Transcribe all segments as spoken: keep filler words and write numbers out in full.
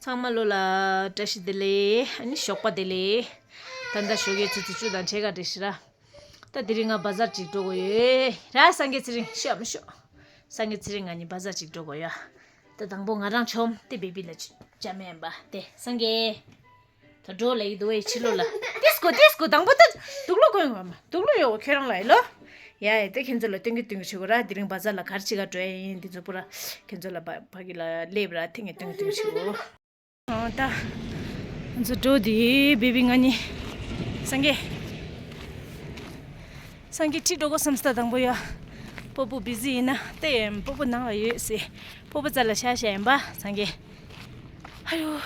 ཚང་མ་ལོ་ལ་བཀྲ་ཤིས་བདེ་ལེགས། ཨ་ནི་ཞོགས་པ་བདེ་ལེགས། ད་ལྟ་ཞོགས་ཀའི་ཆུ་ཚོད་བཅུ་དང་ཕྱེད་ཀ་རེད་ཤག་ར། ད་དེ་རིང་ང་བ་ཛར་ཅིག་འགྲོ་དགོས་ཡོད་ར། སངས་རྒྱས་ཚེ་རིང་ཤོག་མི་ཤོག་སངས་རྒྱས་ཚེ་རིང་ང་གཉིས་བ་ཛར་ཅིག་འགྲོ་དགོས་ཡོད། ད་དང་པོ་ང་རང་མཆོང་དེ་བེ་བི་ལ་ཅ་མེན་པ་དེ་སངས་རྒྱས། ད་འགྲོ་ལ་ཡི་དུ་བའི་ཕྱི་ལོ་ལ། ཏིས་ཀོ་ཏིས་ཀོ་དང་པོ་ད་དུག་ལོག་གོན་བ་མ་དུག་ལོག་ཡོད་ཁྱོད་རང་ལ་ཡི་ལོ། ཡ་ཡ་དེ་ཁྱེད་ཚོ་ལ་སྟོན་གི་སྟོན་གི་ཆུ་གོ་ར། དེ་རིང་བ་ཛར་ལ་གར་ཅིག་ག་འགྲོ་ཡ་ཡིན། དེ་ཚོ་པུ་ར་ཁྱེད་ཚོ་ལ་ཕ་གི་ལ་སླེབས་ར་ཐེངས་ངེ་སྟོན་གི་སྟོན་གི་ཆུ་གོ། ཨ་ད་ང་ཚོ་འགྲོ་དེ་བེ་བི་ང་གཉིས་སངས་རྒྱས། སངས་རྒྱས་ཁྲིད་འགྲོ་གོ་བསམ་སྟ་དང་པོ་ཡ། སྤོ་བོ་བི་ཟི་ཡིན་ན་ལྟ་ཡ་སྤོ་བོ་ནང་ལ་ཡོད་ཟེར། སྤོ་བོ་རྩ་ལ་ཤ་ཤ་ཡིན་པ་སངས་རྒྱས། ཨ་ཡོ།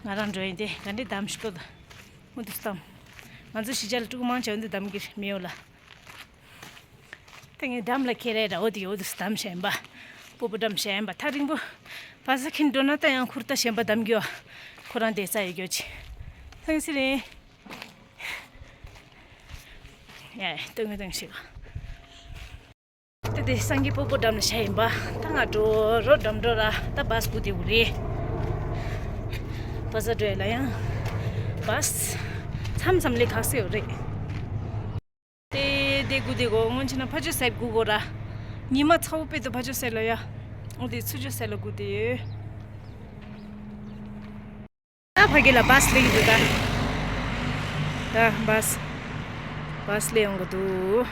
ང་རང་འགྲོ་ཡིན་དེ་ག་འདྲེ་དམ་ཞིག་ལྟོ་ད། མུ་དུ་སྟམ། ང་ཚོ་གཞིས་ཆགས་ལ་ཕྲུ་གུ་མང་ཆེ་བ་འདི་འདམ་གྱི་མི་ཡོད་ལ། ད་ངས་འདམ་ལ་ཁྱེར་རེ་ར་འོ་དེ་འོ་དུ་སྟམ་ཞེན་པ། སྤོ་བོ་འགྲམ་ཞེན་པ་ཐག་རིང་པོ། བ་ས་ཁྱིན་འགྲོ་ན་ད་ཡང་ཁུར་ད་ཞེན་པ་འདམ་རྒྱུ། ཁོ་རང་དེ་ས་ཡོད་རྒྱུ་ཅི། ཐང་སི་རེ། ཡ་ཡ་སྟོན་གི་སྟོན་ཞིག་ད་དེ་སངས་རྒྱས་སྤོ་བོ་འགྲམ་ལ་ཤ་ཡིན་པ། ད་ང་འགྲོ་རོ་འགྲམ་འགྲོ་ར་ད་བ་སི་སྒུག་དེ་འུ་རེད། བ་ས་འགྲོ་ཡ་ལ་ཡང་བ་སི་མཚམས་མཚམས་ལས་ཁག་སེ་ཡོད་རེད། དེ་དེ་སྒུག་དེ་གོ་སྔོན་ཆད་ན་ཕ་ཇོ་སེབ་སྒུག་གོ་ར། ཉི་མ་ཚ་བོ་དཔེ་དུ་ཕ་ཇོ་སེབ་ལ་ཡ། འོ་དེ་ཚུ་ཇོ་སེབ་ལ་སྒུག་དེ་ཡོད། ད་ཕ་གི་ལ་བ་སི་སླེབས་ཀྱི་འདུག་ད། ད་བ་སི། བ་སི་སླེབས་ཡོང་གི་འདུག་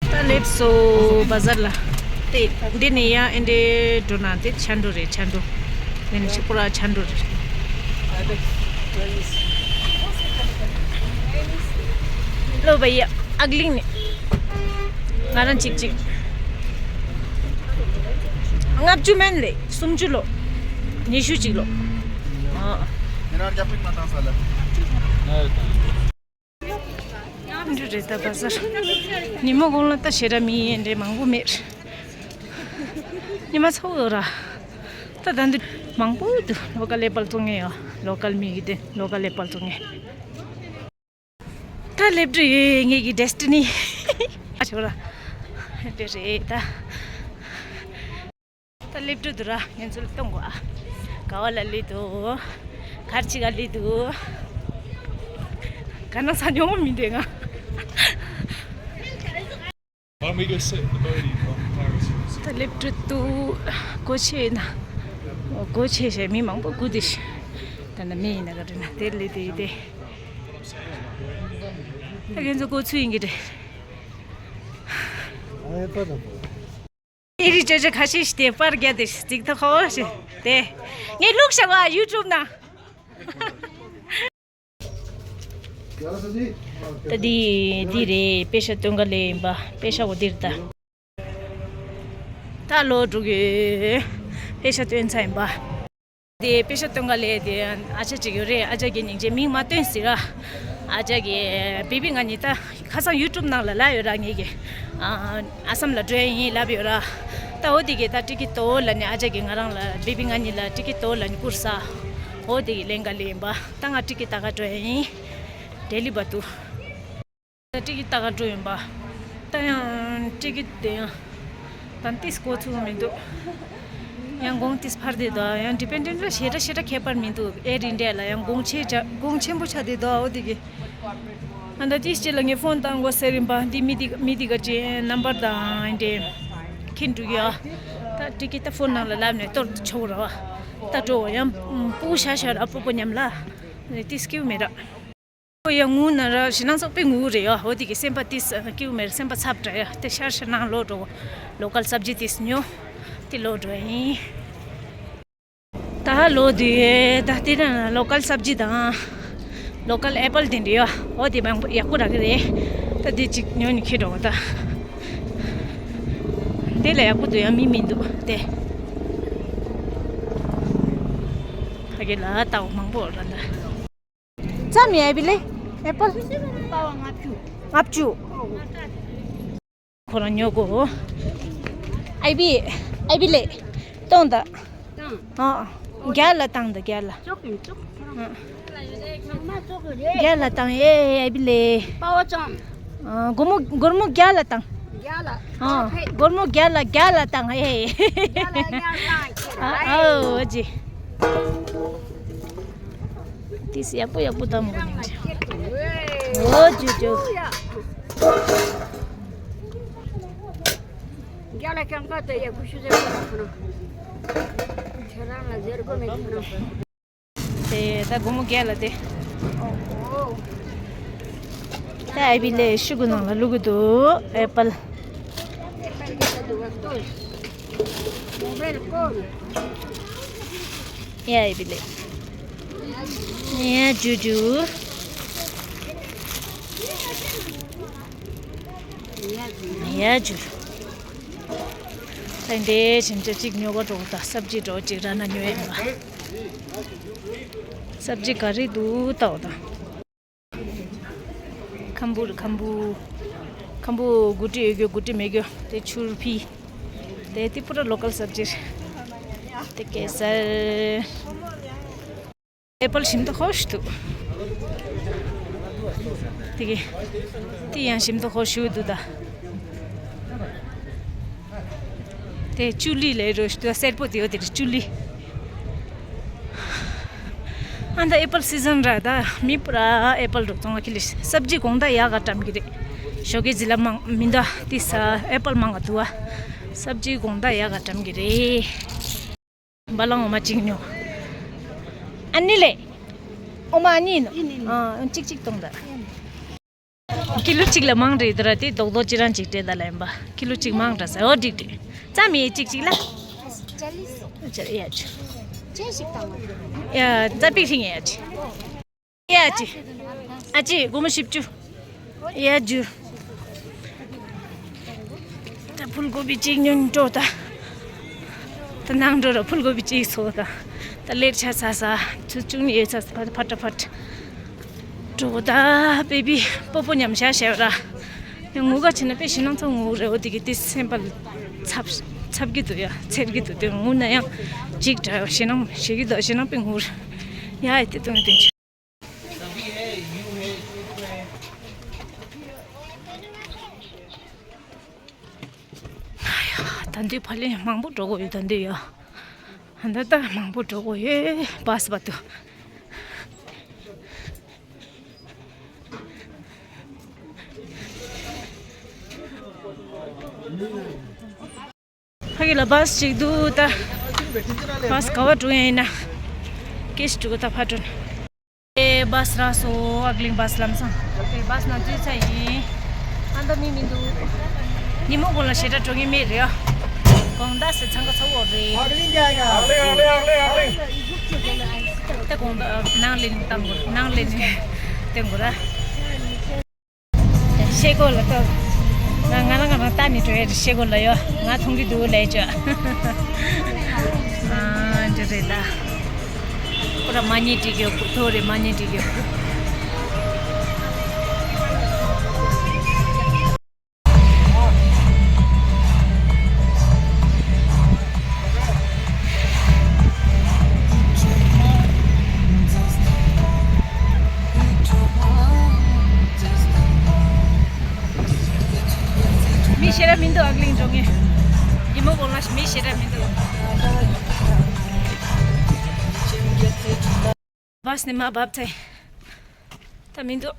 ད་སླེབས་སོ་བ་ཛར་ལ། དེ་འདི་ནས་ཡང་ཨེ་འདྲེ་འགྲོ་ན་དེ་ཆ་འགྲོ་རེད་ཆ་འགྲོ། འདི་ནས་ཕྱུག་པོ་ར་ཆ་འགྲོ་རེད། ལོ་བ་ཡ་ཨག་གླིང་ནས་ང་རང་གཅིག་གཅིག་ལྔ་བཅུ་མན་ལས་སུམ་ཅུ་ལོ། ཉི་ཤུ་གཅིག་ལོ། ཨ། འདི་རེད་ད་བ་ཟར། ཉི་མ་གོང་ལ་ད་ཞེ་དྲག་མི་ཡིན་འདྲེ་མང་པོ་མེད། ཉི་མ་ཚ་བོ་ཡོད་ར། ད་ད་འདི་མང་པོ་འདུག་ལོ་ཀལ་ཨེ་པལ་བཙོང་མཁན་ཡོད། ལོ་ཀལ་མི་གི་དེ་ལོ་ཀལ་ཨེ་པལ་བཙོང་མཁན། ད་སླེབས་འགྲོ་ཡོད་ངེད་ཀྱི་ཌེ་སི་ཊི་ནི། ཨ་ཆོ་ར། དེ་རེད་ད། ད་སླེབས་འགྲོ་འདུག་ར་ངན་ཚུལ་གཏོང་དགོས་ཨ། ག་བ་ལ་སླེབས་འདུག་གར་ཅིག་ག་སླེབས་འདུག་ག་ན་ས་ཉོ་མི་འདུག་ང་། Why don't we go sit in the boat in the terrace? ད་སླེབས་འགྲོ་འདུག་སྒོ་ཕྱེ་ན། སྒོ་ཕྱེ་བྱས་མི་མང་པོ་སྒུག་འདུག་ད་ན་མི་ཡིན་ན་ག་རེ་ན་དེར་སླེབས་དེ་ཡིན་ཏེ། ད་ཁྱེད་ཚོ་སྒོ་ཚུད་ཡིན་གྱི་རེད། ཨེ་རི་ཅོ་ཅོ་ཁ་ཤས་ཤིག་དེ་པར་རྒྱག་དེ་ཅིག་ཐོག་ཁ་བ་ཞིག་དེ། ངས་བླུགས་བཞག་པ་ཡུ་ཊུབ་ན། ད་འདི་འདི་རེད་པེ་ཤ་སྟོན་ག་ལེ་ཡིན་པ་པེ་ཤ་འོ་འདིར་ད། ད་ལོ་འགྲོ་གི་པེ་ཤ་སྟོན་ཚ་ཡིན་པ། དེ་པེ་ཤ་སྟོན་ག་ལེ་དེ་ཨ་ཅག་ཅིག་ཡོད་རེད། ཨ་ཅག་གི་མིང་ཅན་མིང་མ་སྟོན་ཟེར་ར། ཨ་ཅག་གི་བི་བི་ང་གཉིས་ད་ཁ་སང་ཡུ་ཊུབ་ནང་ལ་ལབ་ཡོད་ར་ངེད་ཀྱི། ཨ་ཨ་སམ་ལ་འགྲོ་ཡ་ཡིན་ལབ་ཡོད་ར། ད་འོ་དེ་གི་ད་ཊི་ཀེ་ཊི་ཏོ་ལ་ནི་ཨ་ཅག་གི་ང་རང་ལ་བི་བི་ང་གཉིས་ལ་ཊི་ཀེ་ཊི་ཏོ་ལ་ནི་བསྐུར་ས། འོ་དེ་གི་ལེན་ག་ལེ་ཡིན་པ། ད་ང་ཊི་ཀེ་ཊི་ལྟ་ག་འགྲོ་ཡ་ཡིན། ལྡི་ལི་བར་དུ། ད་ཊི་ཀེ་ཊི་ལྟ་ག་འགྲོ་ཡིན་པ། ད་ཡང་ཊི་ཀེ་ཊི་དེ་ཡང་། ད་ཏིས་གོ་ཚུགས་མི་འདུག་ཡང་གོང་ཏིས་འཕར་དེ་འདུག་ཡང་ཌི་པེན་ཌེན་ཊི་ལ་ཞེ་དྲག་ཞེ་དྲག་ཁྱད་པར་མི་འདུག་ཨེར་ཨིན་ཌི་ཡ་ལ་ཡང་གོང་ཆེ་ཆ་གོང་ཆེན་པོ་ཆགས་དེ་འདུག་འོ་དེ་གི། ཨ་ད་ཏིས་ཅི་ལ་ངས་ཕོན་བཏང་དགོས་ཟེར་ཡིན་པ། འདི་མི་འདི་མི་འདི་ག་ཅི་ནམ་བར་དང་འདི་ཁྱེད་འགྲོ་གི་ཡ། ད་ཊི་ཀེ་ཊི་ད་ཕོན་ནང་ལ་ལབ་ནས་གཏོར་ཆོག་ར་བ། ད་འགྲོ་བ་ཡང་སྤུ་གུ་ཤ་ཤ་ར་སྤུ་གུ་མཉམ་ལ། ཏིས་སྐྱིད་མེད་ར། ཁོ་ཡང་ངུ་ན་ར་ཞེ་ནང་ཙོག་པའི་ངུ་རེད་ཡ། འོ་དེ་གི་སེམས་པ་ཏིས་སྐྱིད་མེད་ར་སེམས་པ་ཚབ་དྲ་ཡ། དེ་ཤར་ཤར་ནང་ལོག་འགྲོ། ལོ་ཀལ་སབ་ཇི་ཏིས་ཉོ། དེ་ལོག་འགྲོ་ཡིན། ད་ལོ་དུས་ད་དེ་ན་ལོ་ཀལ་སབ་ཇི་དང་། ལོ་ཀལ་ཨེ་པལ་དེ་འདྲ་ཡོད། འོ་དེ་མང་པོ་ཡག་པོ་རག་གི་རེད། ད་ འདི་གཅིག་ཉོ་ནི་ཁྱེར་འགྲོ་བ་ད། འདི་ལ་ཡག་པོ་འདུག་ཡ། མི་མི་འདུག་སྟེ། ཕ་གི་ལ་ལྟ་བ་མང་པོ་ར་ད། ཙམ་ཡ་བི་ལེ། ཨེ་པལ། པ་བ་ལྔ་བཅུ། ལྔ་བཅུ། ཁོ་རང་ཉོ་གོ། ཨའི་བི། ཨའི་བི་ལེ། གཏོང་ད། བཏང་། ཨ། རྒྱ་ལ་བཏང་ད་རྒྱ་ལ། ཙོག་གིན་ཙོག་ཨ། ཚང་མ་ཙོག་གི་རེད། རྒྱ་ལ་བཏང་ཨེ་ཨའི་བི་ལེ། པ་བ་ཙམ། ཨ། སྒོར་མོ་སྒོར་མོ་རྒྱ་ལ་བཏང་། རྒྱ་ལ། ཨ། སྒོར་མོ་རྒྱ་ལ་རྒྱ་ལ་བཏང་ཨེ། རྒྱ་ལ་ཉར་བཏང་ཁྱེད་ཨ། ཨའོ་ཨ་ཅི། ཏིས་ཡག་པོ་ཡག་པོ་བཏང་མོ་ནི། ཨོ་ཅོ་ཅོ། རྒྱ་ལ་ཀྱང་ཀ་ཏེ་ཡ་ཀུ་ཤུ་ཟེར་གོ་ཁོ་ན། ཁྱེད་རང་ལ་ཟེར་གོ་མེད་ཁོ་ན། ཏེ་ད་སྒོར་མོ་བརྒྱ་ལ་ཏེ། ཨོ། ད་ཨའི་བི་ལེ་ཤུ་གུ་ནང་ལ་བླུག་གི་འདུག་ཨེ་པལ། ཨེ་པལ་གྱི་ད་འདུག་བ་ཏོ། མོ་བེལ་ཀོན། ཡ་ཨའི་བི་ལེ། ཡ་ཇུ་ཇུ། ཡ་ཇུ། ད་འདི་ཞིམ་ཅོ་གཅིག་ཉོ་ག་འགྲོ་ད། སབ་ཇི་འགྲོ་གཅིག་ར་ན་ཉོ་ཡ་མ། སབ་ཇི་ག་རེ་འདུག་ལྟ་འོ་ད། ཁམ་བུ་རེད་ཁམ་བུ། ཁམ་བུ་དགུ་ཏི་ཡོད་རྒྱུ་དགུ་ཏི་མེད་རྒྱུ་དེ་ཆུར་ཕི། དེ་ཏི་པུ་ར་ལོ་ཀལ་སབ་ཇི་རེད། དེ་གེ་སར། ཨེ་པལ་ཞིམ་ཏོ་ཧོ་ཤི་འདུག་དེ་གེ་དེ་ཡང་ཞིམ་ཏོ་ཧོ་ཤི་འདུག་ད། དེ་ཅུ་ལི་ལས་རོ་ཤི་འདུག་སེར་པོ་དེ་ཡོད་དེ་རེད་ཅུ་ལི། ཨ་ད་ཨེ་པལ་སི་ཛན་ར་ད་མི་པུ་ར་ཨེ་པལ་རོ་ཙོང་ཨ་ཁི་ལི་སབ་ཇི་གོང་ད་ཡག་ག་བཀྲམ་གི་རེད། ཞོགས་ཀས་ཟི་ལ་མང་མི་འདུག་ཏི་ས་ཨེ་པལ་མང་ག་འདུག་ཨ། སབ་ཇི་གོང་ད་ཡག་ག་བཀྲམ་གི་རེད། བ་ལང་འོ་མ་གཅིག་ཉོ། ཨ་ནི་ལེ། འོ་མ་ཨ་ནི་ནོ། ཨ་གཅིག་གཅིག་གཏོང་ད། ཀི་ལོ་གཅིག་ལ་མང་རེད་དེ་ར་དེ་རྡོག་རྡོག་ཅི་རང་གཅིག་སྤྲད་ད་ལ་ཡིན་པ། ཀི་ལོ་གཅིག་མང་ར་ཟེར་ཨོ་འགྲིག་འགྲིག་ཙམ་ཡེ་གཅིག་གཅིག་ལ། ཅ་ཡ་ཅི། ཅེ་ཞིག་བཏང་བ། ཡ་ཙ་པིག་ཤིང་ཡ་ཅི། ཡ་ཅི། ཨ་ཅི་སྒོར་མོ་བཞི་བཅུ། ཡ་ཇུ། ད་ཕུལ་གོ་བི་གཅིག་ཉོན་འགྲོ་ད། ད་ནང་འགྲོ་ར་ཕུལ་གོ་བི་གཅིག་ཚོ་ད། ད་ལེར་ཆ་ཚ་ས་ཚུ་ཅུང་ཡོད་ཚ་ཕ་ཕ་ཏ་ཕ་ཏ། འགྲོ་ད་པེ་བི་པོ་པོ་མཉམ་བཞག་བྱས་ར། ཡང་ངུ་ག་ཆེ་ན་པེ་ཞེ་ནང་ཚོ་ངུ་རེ་འོ་དེ་གི་དེ་སེམས་པ་ཚབ་ཚབ་གི་འདུག་ཡ་ཚེར་གི་འདུག་དེ་ངུ་ན་ཡང་གཅིག་འདྲ་ཞེ་ནང་ཞེ་གི་འདུག་ཞེ་ནང་པེ་ངུ་རེ་ཡ་ཨེ་དེ་དོན་དོན་ཆེ། ད་འདི་ཕ་ལེ་མང་པོ་འགྲོ་གོ་ཡོད་ད་འདི་ཡ། ད་ད་མང་པོ་འགྲོ་གོ་ཡོད་བ་སི་བ་དུ། ཕ་གི་ལ་བ་སི་ཅིག་འདུག་ད། བ་སི་ག་བ་འགྲོ་ཡིན་ན། ཀེ་སི་འགྲོ་ད་ཕ་འགྲོ་ན། ཨེ་བ་སི་རག་སོ་ཨག་གླིང་བ་སི་ལམ་སང་། ཨེ་བ་སི་ནང་འཛུལ་ཚར་ཡིན། ཨ་མདའ་མི་མི་འདུག་ཉིན་མོ་དགོང་ལ་ཞེ་དྲག་འགྲོ་ངེས་མེད་རེད་ཨ། དགོང་དག་སེ་ཚང་ཁ་ཚ་བོ་རེད། ཨག་གླིང་རྒྱ་ཡ། ཨག་གླིང་ཨག་གླིང་ཨག་གླིང་ཨག་གླིང་། ད་དགོང་དག་ནང་ལེན་བཏང་དགོས་ནང་ལེན་བསྟན་དགོས་ར། ཤེལ་སྒོ་ལ་ལྟོས། ང་ང་རང་ང་རང་ལྟ་ནས་འགྲོ་ཡ་རེད་ཤེལ་སྒོ་ལ་ཡོད་ང་མཐོང་གི་འདུག་ལས་བྱ། ཨ་འདྲ་རེད་ད། ཁོ་ར་མ་ཉེས་འགྲིག་ཡོད་ཁུ་ཐོ་རེ་མ་ཉེས་འགྲིག་ཡོད་ཁུ། མི་ཤེས་ར་མི་འདུག་ཨག་གླིང་འགྲོ་ངེས། ཉིན་མོ་དགོང་ལ་མི་ཤེས་ར་མི་འདུག་བ་སི་ནས་མར་བབས་ཚེ། ད་མི་འདུག་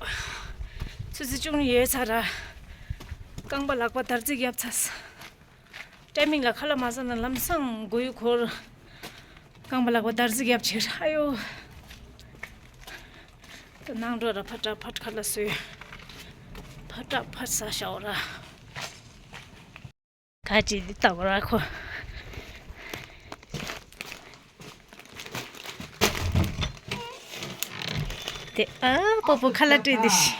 ཆུ་ཚོད་བཅུ་གཉིས་ཡོལ་ཚར་ར། རྐང་པ་ལག་པ་འདར་རྩིག་བརྒྱབ་ཚར། ཊའི་མིང་ལ་ཁ་ལག་མ་ཟ་ན་ལམ་སང་མགོ་ཡུ་འཁོར། རྐང་པ་ལག་པ་འདར་རྩིག་བརྒྱབ་ཕྱིར་ཨ་ཡོ། ད་ནང་འགྲོ་ར་ཕ་ཏྲ་ཕ་ཏྲ་ཁ་ལག་བཟོས། ཕ་ཏྲ་ཕ་ཟ་ཤའོ་ར། ག་ཅི་འདི་ལྟ་བུ་ར་ཁོ། དེ་ཨ་པོ་པོ་ཁ་ལག་སྤྲད་དེ་ཤི།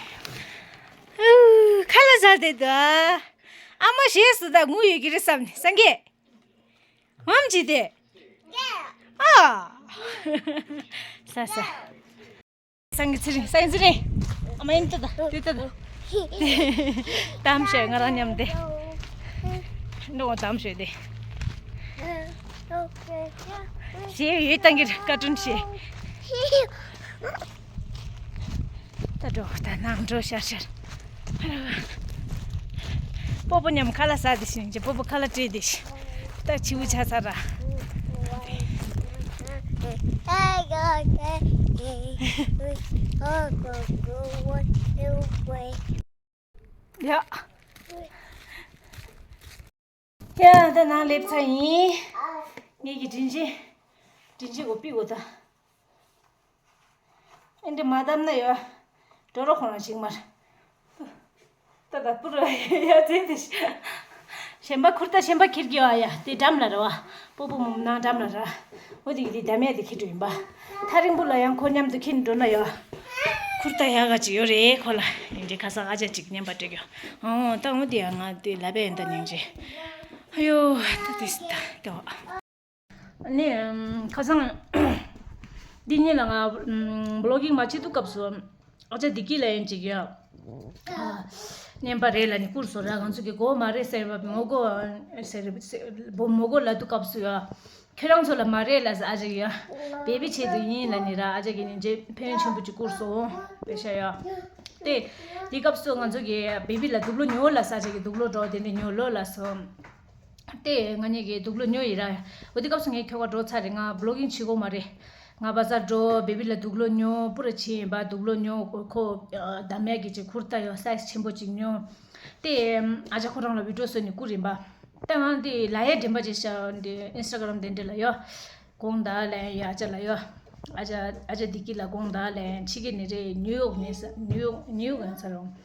ཨུ་ཁ་ལག་ཟ་དེ་དུ། ཨ་མ་ཞེས་སུ་ད་ངུ་ཡོད་ཀྱི་རེད་བསམ་ནས་སངས་རྒྱས། ངམ་ཅི་དེ། ཨ། ས་ས། སངས་རྒྱས་ཚེ་རིང་། སངས་རྒྱས་ཚེ་རིང་། ཨ་མ་ཡིན་ཏོ་ད་ཏི་ཏོ་ད། གཏམ་བཤད་ང་རང་མཉམ་དེ། འགྲོ་གཏམ་བཤད་དེ། ཞེས་ཡོད་བཏང་གི་རེད། བཀའ་དྲིན་ཆེ། ད་འགྲོ་ད་ནང་འགྲོ་ཤར་ཤར། སྤོ་བོ་མཉམ་ཁ་ལག་ཟ་དེ་ཤིང་ཅེ། སྤོ་བོ་ཁ་ལག་སྤྲད་དེ་ཤིང་། ད་བྱིའུ་ཆ་ཚ་ར། ཡ། ཡ་ད་ནང་སླེབས་ཚར་ཡིན། ངེད་ཀྱི་དྲིན་ཆེན། དྲིན་ཆེན་གོ་པི་གོ་ད། ཨེ་འདྲ་མ་བཏབ་ན་ཡོད། འགྲོ་རོགས་ཁོང་རང་ཞིག་མར། ད་ད་པུ་ར་ཡ་ཚེ་དེ། གཞན་པ་ཁུར་ད་གཞན་པ་ཁྱེར་གྱི་ཡོད་ཨ། ཡ་དེ་འགྲམ་ལ་ར་བ། སྤོ་བོ་མོ་ནང་འགྲམ་ལ་ར། འོ་དེ་གི་དེ་འགྲམ་ཡ་དེ་ཁྱེར་འགྲོ་ཡིན་པ། ཐག་རིང་པོ་ལ་ཡང་ཁོ་མཉམ་དུ་ཁྱེར་འགྲོ་ན་ཡོད། ཁུར་ད་ཡ་ག་ཅིག་ཡོད་རེད་ཁོ་ལ། ཡིན་དེ་ཁ་སང་ཨ་ཅག་ཅིག་མཉམ་པ་སྤྲད་ཀྱོ། ཨོ་ད་འོ་དེ་ཡ་ང་དེ་ལ་བས་ཡིན་ད་སྙིང་རྗེ། ཨ་ཡོ་ད་དེ་སི་ད་དེ་བ། ནི། ཁ་སང་། འདི་གཉིས་ལ་ང་། བློ་གིང་མ་བྱེད་དུས་སྐབས་སུ། ཨ་ཅག་བདེ་སྐྱིད་ལ་ཡིན་ཅིག་ཡ། བརྙན་པ་རེད་ལ་ནི་བསྐུར་སོང་ར། ང་ཚོ་གི་མགོ་མ་རེད་ཟེར་བ་མོ་གོ། ཟེར་བོ་མོ་གོ་ལ་དུས་སྐབས་སུ་ཡ། ཁྱེད་རང་ཚོ་ལ་མ་རེད་ལ་ཟེར་ཨ་ཅག་ཡ། བེ་བི་ཆེད་དུ་ཡིན་ལ་ནི་ར། ཨ་ཅག་གི་ནི་རྗེས་ཕན་ཡོན་ཆེན་པོ་ཅིག་བསྐུར་སོང་། པེ་ཤ་ཡ། དེ། དེ་སྐབས་སུ་ང་ཚོ་གི་བེ་བི་ལ་དུག་ལོག་ཉོ་ལ་ཟེར་ཨ་ཅག་གི་དུག་ལོག་འགྲོ་དེ་འདྲ་ཉོ་ལོ་ལ་སོང་། དེ་ང་གཉིས་ཀྱིས་དུག་ལོག་ཉོ་ཡི་ར། འོ་དེ་སྐབས་སུ་ངས་ཁྱོ་ག་འགྲོ་ཚར་རེད། ང་བློ་གིང་བྱེད་དགོས་མ་རེད། ང་བ་ཟར་འགྲོ། བེ་བི་ལ་དུག་ལོག་ཉོ། པུ་ར་ཆེ་ཡིན་པ་དུག་ལོག་ཉོ། ཁོ་ཁོ་འདམ་ཡག་གི་ཅིག་ཁུར་ད་ཡོད། སའི་ཛི་ཆེན་པོ་ཅིག་ཉོ། དེ་ཨ་ཅག་ཁོ་རང་ལ་བི་ཌི་ཡོ་བཟོས་ནས་བསྐུར་ཡིན་པ། ད་ང་དེ་ལ་ཡ་དྲན་པ་བརྗེད་ཤག་འདི་ཨིན་སི་ཊ་གྷ་རམ་དེ་འདྲ་ལ་ཡོད། དགོངས་དག་ལན་ཡ་ཨ་ཅག་ལ་ཡོད། ཨ་ཅག་ཨ་ཅག་བདེ་སྐྱིད་ལ་དགོངས་དག་ལན། ཕྱི་རྒྱལ་ནས་རེད། ཉིའུ་ཡོག་ནས་ས་ཉིའུ་ཡོག་ཉིའུ་ཡོག་ཡིན་ས་རུང་།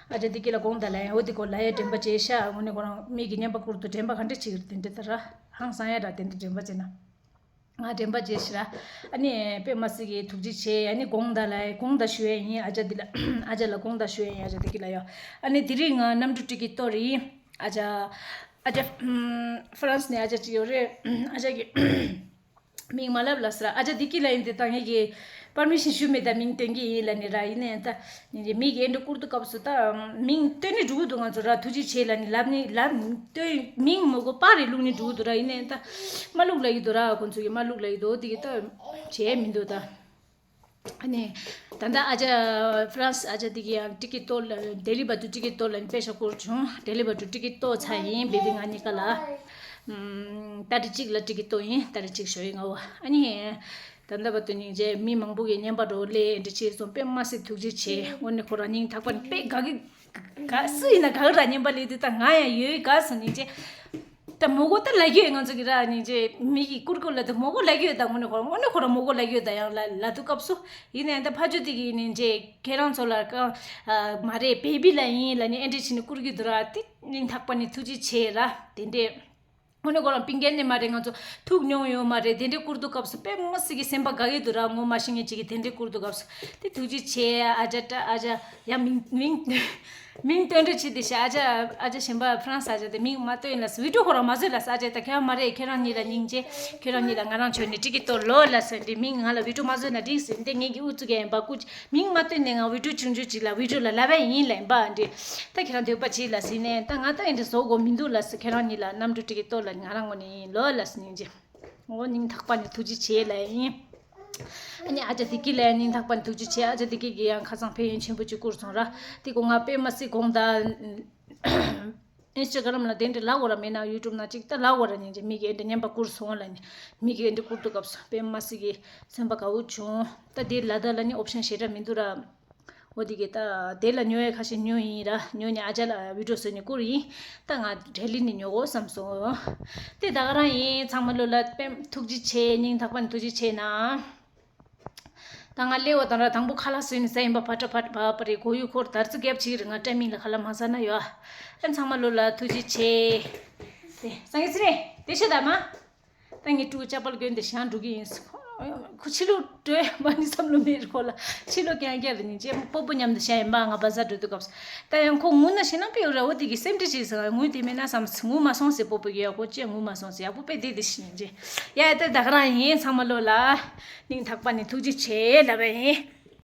ཨ་ཅག་བདེ་སྐྱིད་ལ་དགོངས་དག་ལན། འོ་དེ་ཁོ་ལ་ཡ་དྲན་པ་བརྗེད་ཤག་དངོས་གནས་ཁོ་རང་མིག་གི་བརྙན་པ་བསྐུར་དུས་དྲན་པ་ག་འདྲ་བྱེད་ཀྱི་རེད། དེ་འདྲ་ད་ར་ཧང་སང་ཡ་ར། དེ་འདྲ་དྲན་པ་བརྗེད་ན། ང་དྲན་པ་བརྗེད་ཤག་ར། ཨ་ནི་དཔེ་མ་སྲིད་ཀྱི་ཐུགས་རྗེ་ཆེ། ཨ་ནི་དགོངས་དག་ལ་དགོངས་དག་ཞུ་ཡ་ཡིན། ཨ་ཅག་འདི་ལ་ཨ་ཅག་ལ་དགོངས་དག་ཞུ་ཡ་ཡིན། ཨ་ཅག་བདེ་སྐྱིད་ལ་ཡོད། ཨ་ནི་དེ་རིང་ང་གནམ་གྲུ་ཊི་ཀེ་ཊི་གཏོར་ཡིན། ཨ་ཅག་ཨ་ཅག་ཧྥ་རན་སི་ནས་ཨ་ཅག་ཅིག་ཡོད་རེད། ཨ་ཅག་གི་མིང་མ་ལབ་ལ་ཟེར། ཨ་ཅག་བདེ་སྐྱིད་ལ་ཡིན་དེ་ད་ངེད་ཀྱི་པར་མི་ཤན་ཞུ་མེད། ད་མིང་སྟོན་གྱི་ཡིན་ལ་ནི་ར། ཡིན་ནའི་ད་ངེད་ཀྱི་མིག་གི་ཨེ་འདྲ་བསྐུར་དུས་སྐབས་སུ་ད་མིང་སྟོན་ནི་འགྲོ་གི་འདུག་ང་ཚོ་ར་ཐུགས་རྗེ་ཆེ་ལ་ནི་ལབ་ནི་ལབ་སྟོན་མིང་མོ་གོ་པར་རེ་བླུགས་ནི་འགྲོ་གི་འདུག་ར། ཡིན་ནའི་ད་མ་བླུགས་ལ་ཡི་འདུག་ར། ཁོང་ཚོ་གི་མ་བླུགས་ལ་ཡི་འདུག་དེ་གི་ད་བྱས་མི་འདུག་ད། ཨ་ནི། ད་ལྟ་ཨ་ཅག་ཧྥ་རན་སི་ཨ་ཅག་དེ་གི་ཡང་ཊི་ཀེ་ཊི་གཏོར་ལ་ལྡི་ལི་བར་དུ་ཊི་ཀེ་ཊི་གཏོར་ལ་ནི་པེ་ཤ་བསྐུར་བྱུང་། ལྡི་ལི་བར་དུ་ཊི་ཀེ་ཊི་གཏོར་ཚར་ཡིན། བེ་བི་ང་གཉིས་ཀ་ལ། ཨམ། ཏ་རིག་གཅིག་ལ་ཊི་ཀེ་ཊི་གཏོར་ཡིན། ཏ་རིག་གཅིག་ཞོགས་ཡིན་ང་བ། ཨ་ནི། ད་ལྟ་བར་དུ་སྙིང་རྗེ་མི་མང་པོ་གི་བརྙན་པར་འགྲོ་ལས་འདྲི་བྱེད་སོང་། དཔེ་མ་སྲིད་ཐུགས་རྗེ་ཆེ། དངོས་གནས་ཁོ་རང་སྙིང་ཐག་པ་ནས་དཔེ་དགའ་གི། དགའ་སུ་ཡིན་ན་དགའ་གི་ར། བརྙན་པར་སླེབས་དུས་ད་ང་ཡང་ཡོད་དགའ་སོང་། སྙིང་རྗེ། ད་མོ་གོ་ད་ལབ་ཀྱི་ཡོད། ང་ཚོ་གི་ར་སྙིང་རྗེ་མི་གི་བསྐུར་དགོས་ལབ་དུས་མོ་གོ་ལབ་ཀྱི་ཡོད། ད་དངོས་གནས་ཁོ་རང་དངོས་གནས་ཁོ་རང་མོ་གོ་ལབ་ཀྱི་ཡོད། ད་ཡང་ལ་ལ་དུས་སྐབས་སུ་ཡིན་ནའི་ད་ཕ་ཇོ་དེ་གི་སྙིང་རྗེ་ཁྱེད་རང་ཚོ་ལ་ཀ་མ་རེད་བེ་བི་ལ་ཡིན་ལབ་ནས་ཨེ་འདྲས་བྱས་ནས་བསྐུར་གྱི་འདུག་ར། དེ་སྙིང་ཐག་པ་ནས་ཐུགས་རྗེ་ཆེ་ར། དེ་འདྲས་དངོས་གནས་ཁོ་རང་པིང་གན་ནས་མ་རེད། ང་ཚོ་ཐུག་མྱོང་ཡོད་མ་རེད། དེ་འདྲས་བསྐུར་དུས་སྐབས་སུ་དཔེ་མ་སྲིད་ཀྱི་སེམས་པ་དགའ་གི་འདུག་ར། ངོ་མ་ཤེས་མཁན་ཅིག་གིས་དེ་འདྲས་བསྐུར་དུས་སྐབས་སུ་དེ་ཐུགས་རྗེ་ཆེ། ཨ་ཅག་ཏྲ་ཨ་ཅག་ཡ་མིང་མིང་། མིང་སྟོན་རེ་བྱེད་དེ་ཤ། ཨ་ཅག་ཨ་ཅག་གཞན་པ་ཧྥ་རན་སི་ཨ་ཅག་དེ་མིང་མ་སྟོན་ལ་སི་བི་ཌི་ཡོ་ཁོ་རང་མ་བཟོས་ལ་སི། ཨ་ཅག་ད་ཁྱེད་རང་མ་རེད། ཁྱེད་རང་གཉིས་ལ་སྙིང་རྗེ། ཁྱེད་རང་གཉིས་ལ་ང་རང་མཆོད་ནས་ཊི་ཀེ་ཊི་གཏོར་ལོ་ལ་སི། འདི་མིང་ང་ལ་བི་ཌི་ཡོ་མ་བཟོས་ན་འགྲིག་ཟེར། འདི་ངེད་ཀྱི་ཨུ་ཚུགས་ཡིན་པ། སྐུ་མིང་མ་སྟོན་ནས་ང་བི་ཌི་ཡོ་ཆུང་ཆུང་ཅིག་ལ་བི་ཌི་ཡོ་ལ་ལབ་པ་ཡིན་ལབ་པ་འདི། ད་ཁྱེད་རང་འདོད་པ་བྱེད་ལ་སི་ནས་ད་ང་ད་ཨེ་འདྲ་བཟོ་དགོས་མི་འདུག་ལ་སི། ཁྱེད་རང་གཉིས་ལ་གནམ་གྲུ་ཊི་ཀེ་ཊི་གཏོར་ལ་ང་རང་ངོས་ནས་ཡིན་ལོ་ལ་སི། སྙིང་རྗེ། ངོ་སྙིང་ཐག་པ་ནས་ཐུགས་རྗེ་ཆེ་ལ་ཡིན། ཨ་ནི་ཨ་ཅག་བདེ་སྐྱིད་ལ་ཡང་སྙིང་ཐག་པ་ནས་ཐུགས་རྗེ་ཆེ། ཨ་ཅག་བདེ་སྐྱིད་ཀྱིས་ཡང་ཁ་སང་ཕན་ཡོན་ཆེན་པོ་ཅིག་བསྐུར་སོང་ར། དེ་ཀོ་ང་དཔེ་མ་སྲིད་དགོངས་དག་ཨིན་སི་ཊ་གྷ་རམ་ལ་དེ་འདྲ་ལབ་དགོས་ར། མེད་ན་ཡུ་ཊུབ་ན་ཅིག་ད་ལབ་དགོས་ར། སྙིང་རྗེ་མི་གིས་ཨེ་འདྲ་བརྙན་པར་བསྐུར་སོང་ལ་ནི། མི་གིས་ཨེ་འདྲ་བསྐུར་དུས་སྐབས་སུ་དཔེ་མ་སྲིད་ཀྱི་སེམས་པ་དགའ་བོ་བྱུང་། ད་དེ་ལ་ད་ལ་ནི་ཨོབ་ཤན་ཞེ་དྲག་མི་འདུག་ར། འོ་དེ་གི་ད་དེ་ལ་ཉོ་ཡ་ཁ་ཤས་ཉོ་ཡིན་ར། ཉོ་ནས་ཨ་ཅག་ལ་བི་ཌི་ཡོ་བཟོས་ནས་བསྐུར་ཡིན། ད་ང་ལྡི་ལི་ནས་ཉོ་དགོས་བསམ་སོང་། དེ་ད་ག་རང་ཡིན། ཚང་མ་ལོ་ལ་དཔེ་ཐུགས་རྗེ་ཆེ། སྙིང་ཐག་པ་ནས་ཐུགས་རྗེ་ཆེ་གནང་། ད་ང་སླེབས་པ་དང་ར་དང་པོ་ཁ་ལག་བཟོས་ནས་ཟ་ཡིན་པ། ཕ་ཏྲ་ཕ་ཏྲ་བ་པ་རེད། གོ་ཡུ་འཁོར་དར་ཚུ་རྒྱབ་ཆིག་རེད། ང་ཏྲ་མིང་ལ་ཁ་ལག་མ་ཟ་ན་ཡོད། ཨ་ཚང་མ་ལོ་ལ་ཐུགས་རྗེ་ཆེ། དེ་སངས་རྒྱས་ཚེ་རིང་དེ་ཤོད་ད་མ། ད་ངས་ཕྲུ་གུ་ཅ་པལ་གྱོན་ཏེ་ཞང་འགྲོ་གི་ཡིན། ཁོ་ཕྱི་ལོགས་འགྲོ་ཡ་མ་ནི་བསམ་བློ་མེད་རེད་ཁོ་ལ། ཕྱི་ལོགས་རྐྱང་རྐྱང་རེད་ནི་ཅེ་སྤོ་བོ་མཉམ་དུ་བཤད་ཡིན་པ། ང་བ་ཟ་འགྲོ་དུས་སྐབས་སུ་ད་ཡང་ཁོ་ངུ་ན་ཞེ་ན་པེའུ་ར་བོ་དེ་གི་སེམས་ཁྲལ་བྱེད་ཟེར། ངུ་དེ་མེད་ན་བསམ་ངུ་མ་སོང་ཟེར། སྤོ་བོ་གི་ཡག་པོ་ཅེ་ངུ་མ་སོང་ཟེར། ཡག་པོ་དཔེ་བདེ་བདེ་ཞིག་ཡིན་ཅེ། ཡ་ད་ད་ག་རང་ཡིན། ཚང་མ་ལོ་ལ་སྙིང་ཐག་པ་ནས་ཐུགས་རྗེ་ཆེ་ལབ་པ་ཡིན།